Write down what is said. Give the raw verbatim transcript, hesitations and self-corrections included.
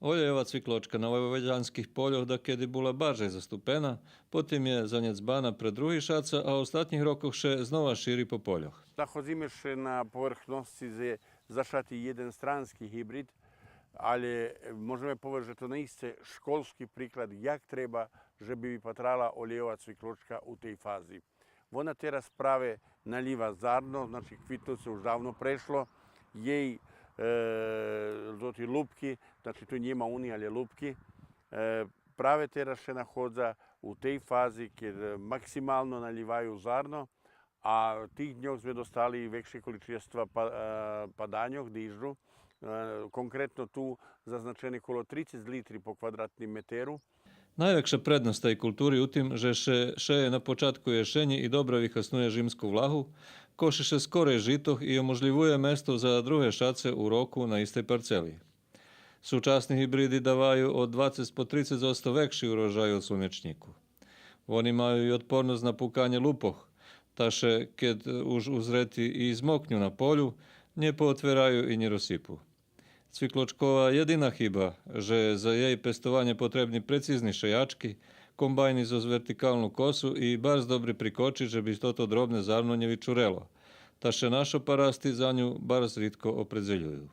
Олєєва цвиклочка на войводянских польох дакеди була баржей заступена, потим є занєдзбана пре други шаца, а у остатнїх рокох ше знова шири по польох. Находзиме ше на поверхносци дзе зашати єден странски гибрид, але, е, можеме повесц же то наисце школски приклад як треба же би випатрала олєєва цвиклочка у тей фази. Вона тераз праве налїва зарно, значи квитнуце уж давно прешло, єй, е, тоти лупки, значи ту нєма уния, але лупки, е, праве тераз ше находза у тей фази кед, е, максимално налїваю зарно, а тих дньох зме достали и векше количества па-, е, паданьох, дижджу. Е, конкретно ту зазначени коло трицец литри по квадратним метеру. Найвекша предносц тей култури у тим же ше шеє на початку єшенї и добре вихаснує жимску влягу, коши ше скорей житох и оможлївує место за друге шаце у року на истей парцели. Сучасни гибриди даваю од двацец по трицец одсто векши урожай од слунечнїку. Вони маю и одпорносц на пуканє лупох, та ше, кед уж узрети и змокню на полю, нє поотвераю и нє розсипу. Цвиклочкова єдина хиба же за єй пестованє потребни прецизни шеячки, комбайни зоз вертикалну косу и барз добри прикочи же би тото дробне зарно нє вичурело. Та ше нашо парасти за ню барз ридко опредзелюю.